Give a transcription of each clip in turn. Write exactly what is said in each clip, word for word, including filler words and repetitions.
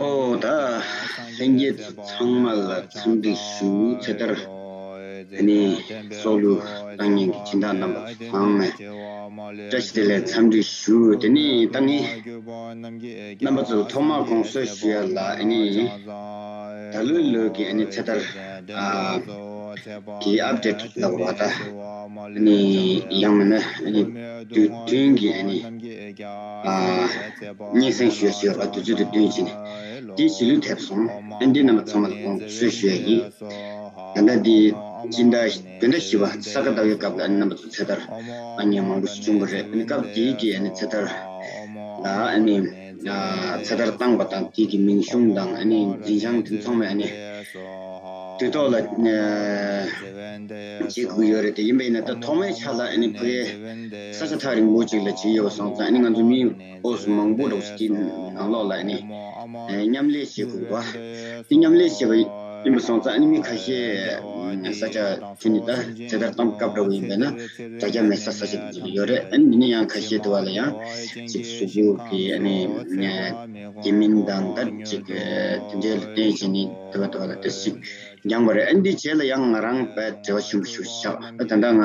ཨོ་ད་ལྷན་རྒྱས་ཚང་མ་ལ་འཚམས་འདྲི་ཞུ། ཚེ་ཐར་ཨ་ནི་སྲོག་བླུ་བཏང་མཁན་གྱི་སྦྱིན་བདག་རྣམ་པ་ཚང་མ་བཀྲ་ཤིས་བདེ་ལེགས་འཚམས་འདྲི་ཞུ། དེ་ནས་ད་ངས་རྣམ་པ་ཚོ་ཐོག་མར་དགོངས་སེལ་ཞུ་ཡ་ལ་ཨ་ནི་ད་ལོའི་ལོ་གི་ཨ་ནི་ཚེ་ཐར་ཨ་གི་ཨབ་ཌེཊ་ལབ་དགོས་པ། ད་ཨ་ནི་ཡང་མིན་ན་ཨ་ནི་དུས་མཐུན་གྱི་ཨ་ནི་ཨ་སྙན་སེང་ཞུ་ཞུ་བ་དུས་ཚོད་དང་བསྟུན་བྱས་ནས་དེ་བྱེད་ལུགས་ཐེབས་སོང་། ཨ་འདི་རྣམ་པ་ཚང་མ་ལ་དགོངས་སེལ་ཞུ་ཡ་ཡིན། ད་ལྟ་འདི་སྤྱི་ཟླ་བདུན་ཟླ་བཞི་པ་ས་ག་ཟླ་བའི་སྐབས་ལ་ཨ་ནི་རྣམ་པ་ཚོ་ཚེ་ཐར་ཨ་ནི་མང་པོ་ཞིག་བྱུང་བ་རེད། ཨ་ནི་སྐབས་དེའི་གི་ཨ་ནི་ཚེ་ཐར་ལ་ཨ་ནི་ཚེ་ཐར་བཏང་བ་དང་དེའི་གི་མིང་གཞུང་དང་ཨ་ནི་འཛིན་བྱང་དེ་ཚང་མ་ཨ་ནི་དུས་ཐོག་ལ་བྱེད་དགོས་ཡོད་རེད། དེ་ཡིན་པ་ཡིན་ན་ད་ཐོག་མའི་ཆ་ལ་ཨ་ནི་ཕ་གིའི་ས་ཆ་ཐག་རིང་པོ་ཅིག་ལ་བྱེད་ཡོད་པ་སོང་ཙང་ཨ་ནི་ང་ཚོ་མི་འོ་སུ་མང་པོ་འདྲ་བོ་ཞིག་དེའི་ནང་ལོགས་ལ་ཨ་ནི་མཉམ་ལས་བྱེད་དགོས་པ། དེ་མཉམ་ལས་བྱེད་པ་ཡིན་པ་སོང་ཙང་ཨ་ནི་མི་ཁ་ཤས་ས་ཆ་ཁྱོན་ནས་ད་ཚེ་ཐར་བཏང་སྐབས་འདྲ་བོ་ཡིན་པས་ན་དྲ་རྒྱ་མེད་ས་ས་ཆ་དེ་ཡོད་རེད། ཨ་ནི་འདི་ནས་ཡང་ཁ་ཤས་དེ་བ་ལ་ཡང་ཅིག་གཟུགས་པོ་གི་ཨ་ནི་དེ་མིན་དང་ད་ཅིག་དེ་འདྲའི་ལ་བརྟེན་བྱས་ནས་དེ་བ་དེ་བ་ལ་ཏོག་ཙམ་འགྱངས་པ་རེད། ཨ་ནི་འདི་རྗེས་ལ་ཡང་ང་རང་དཔེ་བྲེལ་བ་ཆེན་པོ་ཞིག་ཆགས། ཨ་ད་ལྟ་ང་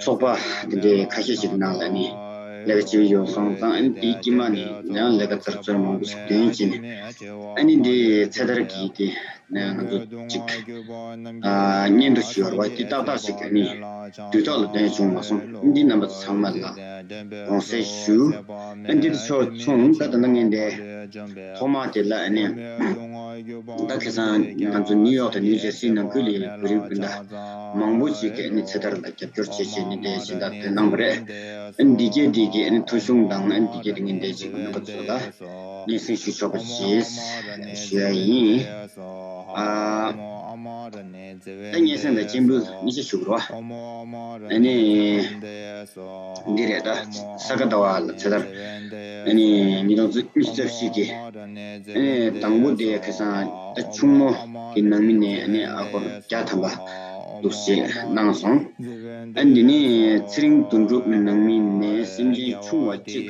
ཚོགས་པ་དེ་འདྲའི་ཁ་ཤས་ཤིག་ནང་ལ་ཨ་ནི་ལས་ཀ་བྱེད་ཀྱི་ཡོད་སོང་ཙང་ཨ་ནི་དེའི་དཀྱིལ་མ་ནས་ཡང་ལས་ཀ་ཚར་ཚུར་མང་པོ་ཞིག་འདོན་བྱས་ནས་ཨ་ནི་འདི་ཚེ་ཐར་གྱི་དེ་ནས་ང་ཚོ་ཅིག་ཨ་སྙན་ཐོ་ཞུ་བར་བ་དེ་ཏག་ཏག་ཞིག་ཨ་ནི་དུས་ཐོག་ལ་འདོན་བྱུང་མ་སོང་། འདི་རྣམ་པ་ཚང་མ་ལ་དགོངས་སེལ་ཞུ། ཨ་འདི་དུ་ཕྱོགས་མཚུངས་ད་ད་ལྟ་ངས་འདི་ཐོག་མ་དེ་ལ་ཨ་ནི་ད་ཁ་སང་ང་ཚོ་ནིའུ་ཡོག་དང་ནིའུ་ཇར་སི་ནང་ཁུལ་ལ་ཡོད་བོད་རིགས་སྤུན་ཟླ་མང་པོ་ཞིག་གིས་ཨ་ནི་ཚེ་ཐར་ལ་རྒྱབ་སྐྱོར་བྱེད་བྱེད་ནས་འདི་སྦྱིན་བདག་དེ་གནང་བ་རེད། ཨ་འདི་གས་འདི་གས་ཨ་ནི་ཐོ་གཞུང་དང་ཨ་འདི་གས་དེ་ངས་འདི་ཅིག་རྣམ་པ་ཚོ་ལ་སྙན་སེང་ཞུ་ཆོག་པ་བྱེད་ཞུ་ཡ་ཡིན། ཨ། ད་སྙན་སེང་དང་སྤྱན་འབུལ་གཉིས་ཆ་ཞུ་དགོས་རེད་བ། ཨ་ནི། འདི་རེད་ད། ས་ག་ཟླ་བ་ལ་ཚེ་ཐར། ཨ་ནི་ཉིས་སྟོང་ཉི་ཤུ་རྩ་བཞི་གི་ཨ་ནི་དང་པོ་དེ་ཁ་སང་ད་ཆུང་མོ་གི་ནང་མི་ནས་ཨ་ནི་ཨ་སྒོར་བརྒྱ་ཐམ་པ་འདུག་སེ་གནང་སོང་། ཨ་འདི་ནི་ཚེ་རིང་དོན་གྲུབ་ནང་མི་ནས་སེམས་ཅན་ཆུང་བ་གཅིག་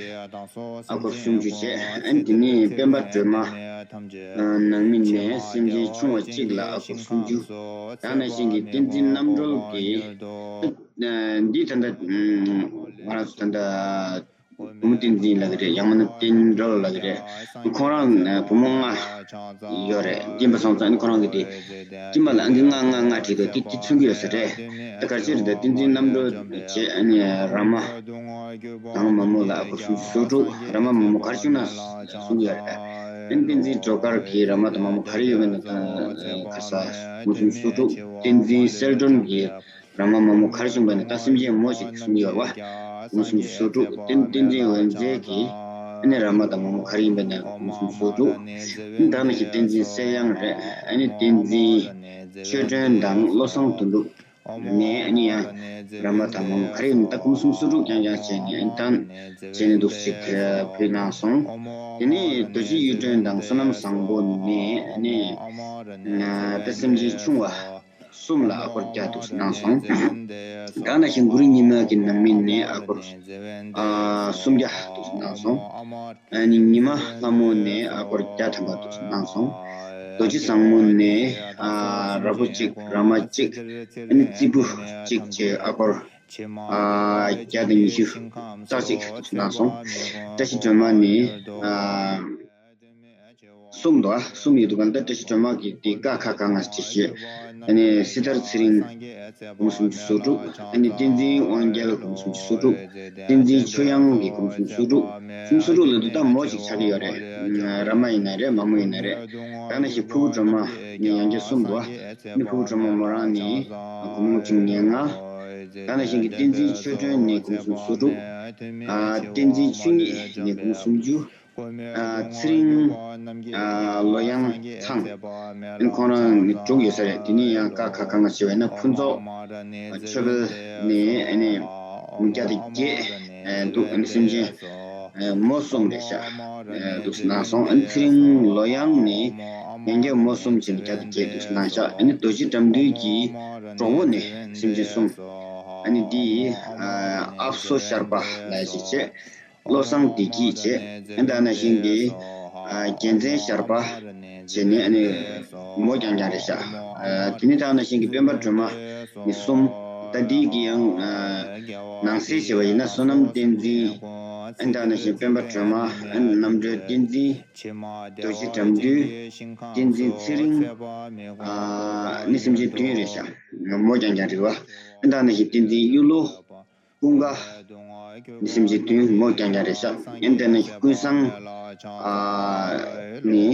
ཨ་སྒོར་སུམ་ཅུ་བྱས། ཨ་འདི་ནི་སྤེན་པ་སྒྲོལ་མ་ནང་མི་ནས་སེམས་ཅན་ཆུང་བ་གཅིག་ལ་ཨ་སྒོར་སུམ་ཅུ། ད་ནང་བཞིན་གྱི་བསྟན་འཛིན་རྣམ་གྲོལ་གྱིས་འདི་ད་ལྟ་ང་རང་ཚོ་ད་ལྟ་བུ་མོ་བསྟན་འཛིན་ལགས་རེད། ཡང་མིན་ན་བསྟན་གྲོལ་ལགས་རེད། ཁོང་རང་བུ་མོ་ལྔ་ཡོད་རེད། ཡིན་པ་སོང་ཙང་ཁོང་རང་གིས་དེ་དཀྱིལ་མ་ལ་ཨང་ཀི་ལྔ་ལྔ་ལྔ་བྲིས་འདུག་དེ་དེ་མཚོན་གྱི་ཡོད་ས་རེད། ད་ག་རེ་བྱས་རེད། ད་བསྟན་འཛིན་རྣམ་གྲོལ་བྱས་ཨ་ནི་ར་མ་དང་མ་མོ་ལ་ཨ་སྒོར་སུམ་ཅུ་སོ་དྲུག་ར་མ་མ་མོ་ག་རེ་བྱུང་ན་གསུང་གི་ཡོད་རེད། ཨ་ནི་བསྟན་འཛིན་སྒྲོལ་དཀར་གྱིས་ར་མ་དང་མ་མོ་ག་རེ་ཡོད་མེད་ན་ད་ག་ས་སྒོར་སུམ་ཅུ་སོ་དྲུག་བསྟན་འཛིན་གསལ་སྒྲོན་གྱིས་ར་མ་མ་མོ་ག་རེ་བྱུང་བ་ནི་ད་སེམས་ཅན་མོ་ཞིག་གསུང་གི་ཡོད་རེད་བ། སྒོར་སུམ་ཅུ་སོ་དྲུག་བསྟན་བསྟན་འཛིན་འོད་མཛེས་ཀྱིས་ཨ་ནི་ར་མ་དང་མ་མོ་ག་རེ་ཡིན་པ་ནི་སྒོར་སུམ་ཅུ་སོ་དྲུག་ད་ནང་བཞིན་བསྟན་འཛིན་གསལ་དབྱངས་རེད། ཨ་ནི་བསྟན་འཛིན་ཆོས་སྒྲོན་དང་བློ་བཟང་དོན་གྲུབ་ནས་ཨ་ནི་ཡང་ར་མ་དང་མ་མོ་ག་རེ་ཡིན་ད་སྒོར་སུམ་ཅུ་སོ་དྲུག་རྐྱང་རྐྱང་བྱས་ནས་ཨ་ནི་ད་བྱས་ནས་འདུག་ཅིག་ཕུལ་གནང་སོང་། དེ་ནས་རྡོ་རྗེ་གཡུ་སྒྲོན་དང་བསོད་ནམས་བཟང་པོ་ནས་ཨ་ནི་ད་སེམས་ཅན་ཆུང་བ་གསུམ་ལ་ཨ་སྒོར་བརྒྱ་འདུག་གནང་སོང་། ད་ནང་བཞིན་གུ་རུ་ཉི་མ་གི་ནང་མི་ནས་ཨ་སྒོར་ཨ་སུམ་བརྒྱ་འདུག་གནང་སོང་། ཨ་ནི་ཉི་མ་ལྷ་མོ་ནས་ཨ་སྒོར་བརྒྱ་ཐམ་པ་འདུག་གནང་སོང་། རྡོ་རྗེ་བཟང་མོ་ནས་ཨ་ར་ཕོ་གཅིག་ར་མ་གཅིག་ཨ་ནི་རྩིས་འབུལ་གཅིག་བཅས་ཨ་སྒོར་ཨ་བརྒྱ་དང་ཉི་ཤུ་རྩ་གཅིག་འདུག་གནང་སོང་། བཀྲ་ཤིས་སྒྲོལ་མ་ནས་ཨ། གསུམ་འདུག་ཨ། གསུམ་ཡོད་འདུག་ག་ད་བཀྲ་ཤིས་སྒྲོལ་མ་གིས་དེ་ཀ་ཁ་ག་ང་ཅི་ཞེས། ཨ་ནི་སྲི་ཐར་ཚེ་རིང་སྒོར་སུམ་ཅུ་སོ་དྲུག་ཨ་ནི་བསྟན་འཛིན་དབང་རྒྱལ་སྒོར་སུམ་ཅུ་སོ་དྲུག་བསྟན་འཛིན་ཆོས་དབྱངས་ཀྱིས་སྒོར་སུམ་ཅུ་སོ་དྲུག་སུམ་ཅུ་སོ་དྲུག་ལ་འདུག་ད་མོ་ཅིག་ཆགས་ཀྱི་ཡོད་རེད། ར་མ་ཡིན་ན་རེད། མ་མོ་ཡིན་ན་རེད། ད་ནང་བཞིན་ཕུར་བུ་སྒྲོལ་མ་ནི་ཡང་བསྐྱར་གསུམ་འདུག་ཨ་ནི་ཕུར་བུ་སྒྲོལ་མ་མོ་རང་ནི་སྒོར་མོ་གཅིག་ཉེར་ལྔ། ད་ནང་བཞིན་གྱི་བསྟན་འཛིན་ཆོས་སྒྲོན་ནི་སྒོར་སུམ་ཅུ་སོ་དྲུག་ཨ་བསྟན་འཛིན་ཆོས་ཉིད་ནི་སྒོར་སུམ་ཅུ། ཨ་ཚེ་རིང་ཨ་ལོ་ཡང་ཚང་། ཨ་ནི་ཁོང་རང་ནི་དྲུག་ཡོད་ས་རེད། དེ་ནས་ཡང་ཀ་ཁ་ག་ང་ཞེས་པ་ཡིན་ན་ཕུན་ཚོགས་ཨ་ཆོས་འཕེལ་ནས་ཨ་ནི་བརྒྱ་དང་བརྒྱད་ཨ་འདུག་ཨ་ནི་སེམས་ཅན་ཨ་མོ་གསུམ་རེད་ཤག་ཨ་འདུག་གནང་སོང་། ཨ་ནི་ཚེ་རིང་ལོ་ཡང་ནས་ཡང་བསྐྱར་མོ་གསུམ་བྱས་ནས་བརྒྱ་དང་བརྒྱད་འདུག་གནང་ཤག་ཨ་ནི་རྡོ་རྗེ་དགྲ་འདུལ་གྱི་གྲོགས་པོ་ནས་སེམས་ཅན་གསུམ། ཨ་ནི་འདི་ཨ་ཨབ་སོ་ཤར་པ་ལ་ཞིག་བྱས། བློ་བཟང་བདེ་སྐྱིད་བྱས། ཨ་ད་ནང་བཞིན་གྱི་ཨ་རྒྱལ་མཚན་ཤར་པ་བྱས་ནས། ཨ་ནི་མོ་རྐྱང་རྐྱང་རེད་ཤག་ཨ་དེ་ནི་ད་ནང་བཞིན་གྱི་སྤེན་པ་སྒྲོལ་མ་ནི་གསུམ། ད་འདི་གི་ཡང་ཨ་ནང་གསེས་བྱས་པ་ཡིན་ན་བསོད་ནམས་བསྟན་འཛིན། ཨ་ད་ནང་བཞིན་སྤེན་པ་སྒྲོལ་མ། ཨ་རྣམ་གྲོལ་བསྟན་འཛིན། རྡོ་རྗེ་དགྲ་འདུལ། བསྟན་འཛིན་ཚེ་རིང་། ཨ་ནི་སེམས་ཅན་བདུན་རེད་ཤག་མོ་རྐྱང་རྐྱང་རེད་བ། ཨ་ད་ནང་བཞིན་བསྟན་འཛིན་གཡུ་ལོ། ཀུན་དགའ། ནི་སེམས་ཅན་བདུན། མོ་རྐྱང་རྐྱང་རེད་ཤག་ཨ་ད་ནང་བཞིན་ཀུན་བཟང་། ཨ་ནི་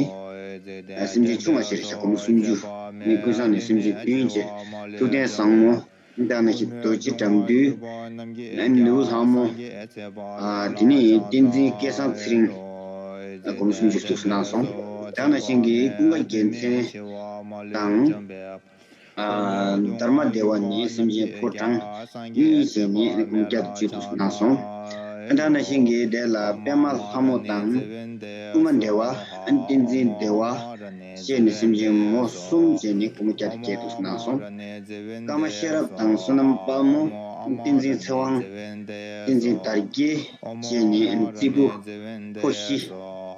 སེམས་ཅན་ཆུང་བ་ཞིག་རེད་ཤག་སྒོར་མོ་སུམ་ཅུ། ནི་ཀུན་བཟང་ནི་སེམས་ཅན་བདུན་བྱས། ཐུབ་བསྟན་བཟང་མོ། ཨ་ད་ནང་བཞིན་རྡོ་རྗེ་དགྲ་འདུལ། ཨ་ནི་ནོར་བུ་ལྷ་མོ། ཨ་དེ་ནས་བསྟན་འཛིན་སྐལ་བཟང་ཚེ་རིང་། ཨ་སྒོར་མོ་སུམ་ཅུ་ཐུགས་སུ་གནང་སོང་། ད་ནང་བཞིན་གྱི་ཀུན་དགའ་རྒྱལ་མཚན་དང་། ཨ་དྷརྨ་བདེ་བ་ནི་སེམས་ཅན་ཕོ་བྲང་གཉིས་བྱས་ནས་སྒོར་མོ་བརྒྱ་དང་བཅུ་ཐུགས་སུ་གནང་སོང་། ཨ་ད་ནང་བཞིན་གྱི་དེ་ལ་པདྨ་ལྷ་མོ་དང་། ཀུ་མ་བདེ་བ། ཨ་ནི་བསྟན་འཛིན་བདེ་བ་བཅས་ནས་སེམས་ཅན་མོ་གསུམ་བྱས་ནས་སྒོར་མོ་བརྒྱ་དང་བརྒྱད་ཐུགས་སུ་གནང་སོང་། ཀརྨ་ཤེས་རབ་དང་བསོད་ནམས་དཔལ་མོ། བསྟན་འཛིན་ཚེ་དབང་། བསྟན་འཛིན་དར་རྒྱས་བཅས་ནས་རྩེ་ཕུ་ཕོ་བཞི་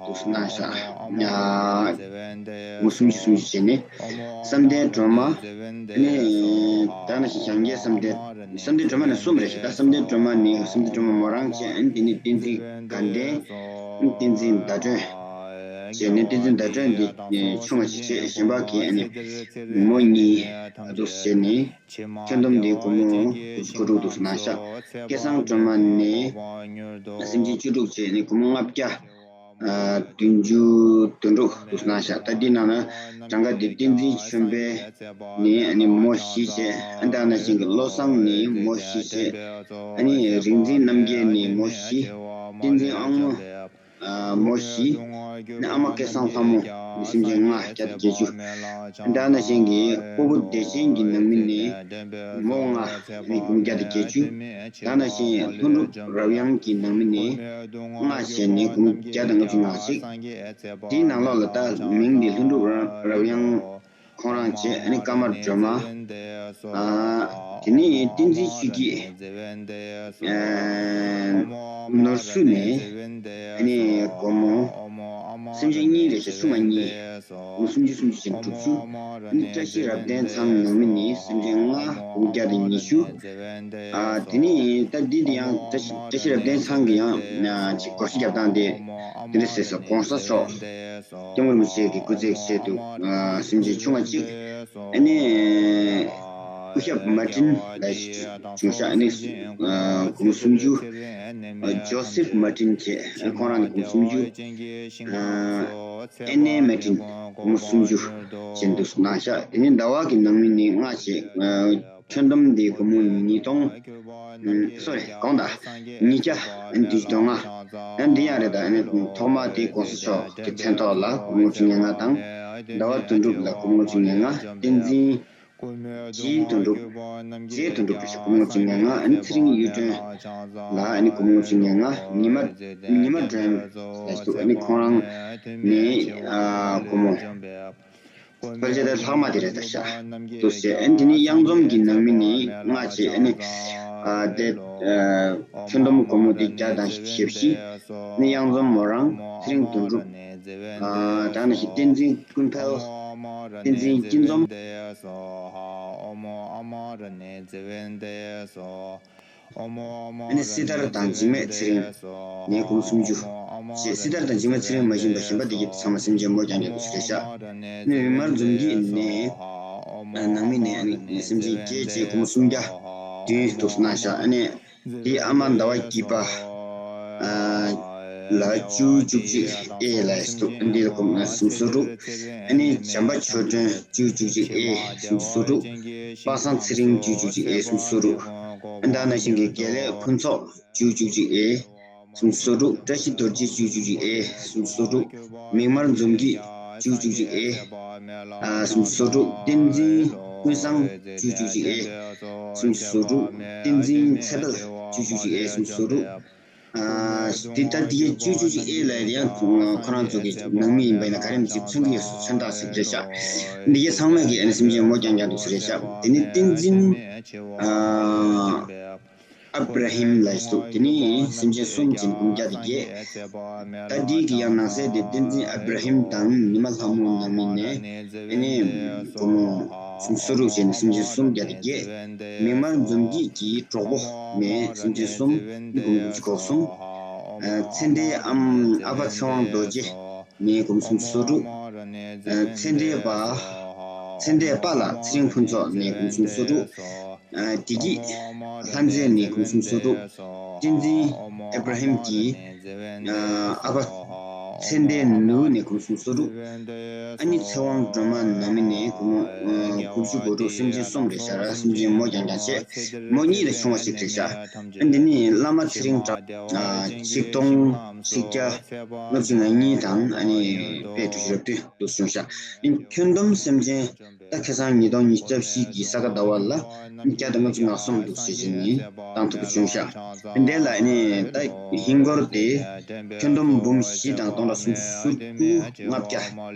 ཐུགས་སུ་གནང་ཤག་ཡ། སྒོར་མོ་སུམ་ཅུ་སུམ་ཅུ་བྱས་ནས། བསམ་གཏན་སྒྲོལ་མ། ཨ་ནི་ད་ནང་བཞིན་བྱང་རྒྱལ་བསམ་གཏན། བསམ་གཏན་སྒྲོལ་མ་ནི་གསུམ་རེད་ཤག་ད་བསམ་གཏན་སྒྲོལ་མ་ནི་བསམ་གཏན་སྒྲོལ་མ་མོ་རང་བྱས། ཨ་ནི་དེ་ནས་བསྟན་འཛིན་དགའ་ལྡན། བསྟན་འཛིན་ཟླ་སྒྲོན་བྱས་ནས། བསྟན་འཛིན་ཟླ་སྒྲོན་འདི་ཆུང་བ་ཞིག་བྱས། གཞན་པ་གི་ཨ་ནི་མོ་གཉིས་འདུག་བྱས་ནས། ཁྱོན་བསྡོམས་འདི་སྒོར་མོ་དགུ་བཅུ་གོ་དྲུག་འདུག་གནང་ཤག་སྐལ་བཟང་སྒྲོལ་མ་ནས་སེམས་ཅན་བཅུ་དྲུག་བྱས་ནས་སྒོར་མོ་ལྔ་བརྒྱ་ཨ་བདུན་ཅུ་དོན་དྲུག་འདུག་གནང་ཤག་ད་འདི་ནང་ན་གྲངས་ཀ་འདི་བསྟན་འཛིན་ཆོས་འཕེལ་ནས་ཨ་ནི་མོ་བཞི་བྱས། ཨ་ད་ནང་བཞིན་གྱི་བློ་བཟང་ནས་མོ་བཞི་བྱས། ཨ་ནི་རིག་འཛིན་རྣམ་རྒྱལ་ནས་མོ་བཞི། བསྟན་འཛིན་ཨང་མོ། ཨ་མོ་བཞི། ནི་ཨ་མ་སྐལ་བཟང་ལྷ་མོ། ནི་སེམས་ཅན་ལྔ་བརྒྱ་དང་བརྒྱད་ཅུ། ད་ནང་བཞིན་གྱི་སྤོ་བོ་བདེ་ཆེན་གྱི་ནང་མི་ནི་མོ་ལྔ། ནི་སྒོར་མོ་བརྒྱ་དང་བརྒྱད་ཅུ། ད་ནང་བཞིན་ལྷུན་གྲུབ་རབ་དབྱངས་ཀྱི་ནང་མི་ནི་ལྔ་བྱས་ནས་སྒོར་མོ་བརྒྱ་དང་ལྔ་བཅུ་ང་གཅིག་དེའི་ནང་ལོགས་ལ་ད་མིང་འདི་ལྷུན་གྲུབ་རབ་དབྱངས། ཁོང་རང་བྱས། ཨ་ནི་ཀརྨ་སྒྲོལ་མ། ཨ་དེ་ནས་བསྟན་འཛིན་ཆོས་སྐྱིད། ཨ་ནོར་བསྡུས་ནས་ཨ་ནི་སྒོར་མོ་སེམས་ཅན་གཉིས་རེད་ཤག་ཆུང་བ་གཉིས། སྒོར་མོ་སུམ་ཅུ་སུམ་ཅུ་བྱས་དྲུག་ཅུ། ཨ་ནི་བཀྲ་ཤིས་རབ་བརྟན་ཚང་ནང་མི་ནི་སེམས་ཅན་ལྔ། སྒོར་མོ་བརྒྱ་དང་ཉི་ཤུ། ཨ་དེ་ནས་ད་འདི་དེ་ཡང་བཀྲ་ཤིས་བཀྲ་ཤིས་རབ་བརྟན་ཚང་གི་ཡང་ཅིག་སྒོར་གཞས་རྒྱབ་སྟངས་དེ་དེ་འདྲ་ཟེར་སོང་། ༸གོང་ས་མཆོག་སྐྱབས་མགོན་རིན་པོ་ཆེ་གི་སྐུ་ཚེ་ཆེད་དུ་ཨ་སེམས་ཅན་ཆུང་བ་གཅིག་ཨ་ནི་སྐུ་ཞབས་མར་ཏིན་ལ་བྱུང་ཤག་ཨ་ནི་ཨ་སྒོར་མོ་སུམ་ཅུ། ཨ་ཇོ་སེབ་མར་ཏིན་བྱས། ཨ་ཁོང་རང་ནི་སྒོར་མོ་སུམ་ཅུ། ཨ་ཨེན་ཨེ་མར་ཏིན་སྒོར་མོ་སུམ་ཅུ་བྱས་འདུག་གནང་ཤག་དེ་ནས་ཟླ་བ་གི་ནང་མི་ནི་ལྔ་བྱས། ཨ་ཁྱོན་བསྡོམས་དེ་སྒོར་མོ་ཉིས་སྟོང་། ཨ་སོ་རི་གང་ལྟར་ཉིས་བརྒྱ་ཨ་ནི་བདུན་ཅུ་དོན་ལྔ། ཨ་འདི་ཡང་རེད། ད་ཨ་ནི་ཐོག་མ་དེ་༸གོང་ས་མཆོག་གི་མཚན་ཐོག་ལ་སྒོར་མོ་ལྔ་བཅུ་ང་ལྔ་དང་། ཟླ་བ་དོན་གྲུབ་ལ་སྒོར་མོ་ལྔ་བཅུ་ང་ལྔ། བསྟན་འཛིན་རྗེ་དོན་གྲུབ། རྗེ་དོན་གྲུབ་རེད་ཤག་སྒོར་མོ་ལྔ་བཅུ་ང་ལྔ། ཨ་ནི་ཚེ་རིང་གཡུ་སྒྲོན་ལ་ཨ་ནི་སྒོར་མོ་ལྔ་བཅུ་ང་ལྔ། ཉི་མ་ཉི་མ་སྒྲོན་ལ་ཞུ། ཨ་ནི་ཁོང་རང་ནི་ཨ་སྒོར་མོ་ཕལ་ཆེར་ད་ལྷག་མ་དེ་རེད་ད་ཤག་འདུག་ཟེར། ཨ་ནི་དེ་ནི་གཡང་འཛོམས་ཀྱི་ནང་མི་ནི་ལྔ་བྱས། ཨ་ནི་ཨ་དེ་ཨ་ཁྱོན་བསྡོམས་སྒོར་མོ་དེ་བརྒྱ་དང་ཞེ་བཞི། ཨ་ནི་གཡང་འཛོམས་མོ་རང་། ཚེ་རིང་དོན་གྲུབ། ཨ་ད་ནང་བཞིན་བསྟན་འཛིན་ཀུན་འཕེལ། བསྟན་འཛིན་སྐྱིད་འཛོམས། ཨ་ནི་སྲི་ཐར་དང་འཇིགས་མེད་ཚེ་རིང་ནས་སྒོར་མོ་སུམ་ཅུ་བྱས། སྲི་ཐར་དང་འཇིགས་མེད་ཚེ་རིང་མ་ཡིན་པ་གཞན་པ་དེ་གྱད་ཚང་མ་སེམས་ཅན་མོ་རྐྱང་རྐྱང་འདུག་ཟེར་ཤག་ཨ་ནི་མིག་དམར་འཛོམས་སྐྱིད་ནས་ནང་མི་ནས་ཨ་ནི་སེམས་ཅན་བརྒྱད་བྱས་སྒོར་མོ་སུམ་བརྒྱ་བདུན་འདུག་གནང་ཤག་ཨ་ནི་དེའི་ཨ་མ་ཟླ་བ་སྐྱིད་པ་ཨ་ལ་བཅུ་བཅུ་གཅིག་ཨེ་ལ་ཡིས་འདུག་ཨ་འདི་ལ་སྒོར་མོ་སུམ་ཅུ་སོ་དྲུག་ཨ་ནི་བྱམས་པ་ཆོས་སྒྲོན་བཅུ་བཅུ་གཅིག་ཨེ་སུམ་ཅུ་སོ་དྲུག་པ་སངས་ཚེ་རིང་བཅུ་བཅུ་གཅིག་ཨེ་སུམ་ཅུ་སོ་དྲུག་ཨ་ནི་ད་ནང་བཞིན་གྱི་དགེ་ལེགས་ཕུན་ཚོགས་བཅུ་བཅུ་གཅིག་ཨེ་སུམ་ཅུ་སོ་དྲུག་བཀྲ་ཤིས་རྡོ་རྗེ་བཅུ་བཅུ་གཅིག་ཨེ་སུམ་ཅུ་སོ་དྲུག་མིག་དམར་འཛོམས་སྐྱིད་བཅུ་བཅུ་གཅིག་ཨེ་ཨ་སུམ་ཅུ་སོ་དྲུག་བསྟན་འཛིན་ཀུན་བཟང་བཅུ་བཅུ་གཅིག་ཨེ་སུམ་ཅུ་སོ་དྲུག་བསྟན་འཛིན་ཚེ་དཔལ་བཅུ་བཅུ་གཅིག་ཨེ་སུམ་ཅུ་སོ་དྲུག་ཨ་འདི་ལྟར་འདི་གའི་བཅུ་བཅུ་གཅིག་ཨེ་ལ་ཡང་ཁོ་ཁོ་རང་ཚོ་གི་ནང་མི་ཡིན་པ་ཡིན་ན་ག་རེ་མི་ཚེ་མཚོན་གྱི་ཡོད་སུ་མཚོན་རྟགས་ཤིག་རེད་ཤག་འདི་གའི་ཚང་མས་ཀྱི་ཨ་ནི་སེམས་ཅན་མོ་རྐྱང་རྐྱང་འདུག་སུ་རེད་ཤག་དེ་ནི་བསྟན་འཛིན་ཨ་ཨབ་ར་ཧིམ་ལ་ཞིག་འདུག་དེ་ནི་སེམས་ཅན་གསུམ་ཅན་ཀུན་བརྒྱ་དེ་གས། ད་འདི་གི་ཡང་ནང་གསེས་དེ་བསྟན་འཛིན་ཨབ་ར་ཧིམ་དང་ཉི་མ་ལྷ་མོ་ནང་མི་ནས་ཨ་ནི་སྒོར་མོ་སུམ་སོ་དྲུག་བྱས་ནས་སེམས་ཅན་གསུམ་བརྒྱ་དེ་གས། མིག་དམར་འཛོམས་སྐྱིད་ཀྱི་གྲོགས་པོ་ནས་སེམས་ཅན་གསུམ་ནི་སྒོར་མོ་དགུ་བཅུ་གོ་གསུམ། ཨ་ཚེ་འདས་ཨམ་ཨ་ཕ་ཚེ་དབང་རྡོ་རྗེ་ནས་སྒོར་མོ་སུམ་སོ་དྲུག་ཨ་ཚེ་འདས་པ་ཚེ་འདས་པ་ལགས་ཚེ་རིང་ཕུན་ཚོགས་ནས་སྒོར་མོ་སུམ་སོ་དྲུག་ཨ་བདེ་སྐྱིད་ལྷ་མཛེས་ནས་སྒོར་མོ་སུམ་སོ་དྲུག་བསྟན་འཛིན་ཨེབ་ར་ཧིམ་གྱི་ཨ་ཨ་ཕ་ཚེ་འདས་ནུ་ནས་སྒོར་མོ་སུམ་སོ་དྲུག་ཨ་ནི་ཚེ་དབང་སྒྲོལ་མ་ནང་མི་ནས་སྒོར་མོ་ཨ་དགུ་བཅུ་གོ་དྲུག་སེམས་ཅན་གསུམ་རེད་ཤག་ར། སེམས་ཅན་མོ་རྐྱང་རྐྱང་བྱས་མོ་གཉིས་ལས་ཆུང་བ་ཞིག་རེད་ཤག་ཨ་འདི་ནི་བླ་མ་ཚེ་རིང་གྲགས་ཨ་ཆིག་སྟོང་ཆིག་བརྒྱ་ལྔ་བཅུ་ང་གཉིས་དང་ཨ་ནི་དཔེ་དྲུག་ཅུ་རེ་བདུན་འདུག་བྱུང་ཤག་ཨ་ནི་ཁྱོན་བསྡོམས་སེམས་ཅན་ད་ཁ་སང་ཉིས་སྟོང་ཉི་ཤུ་རྩ་བཞི་གི་ས་ག་ཟླ་བ་ལ་བརྒྱ་དང་ལྔ་བཅུ་ང་གསུམ་འདུག་ཟེར་བཞིན་ནི་བཏང་ཐུབ་པ་བྱུང་ཤག་འདི་ལ་ནི་ད་ཧིན་སྒོར་དེ་ཁྱོན་བསྡོམས་འབུམ་བཞི་དང་སྟོང་ཕྲག་སུམ་ཅུ་སོ་དགུ་ལྔ་བརྒྱ་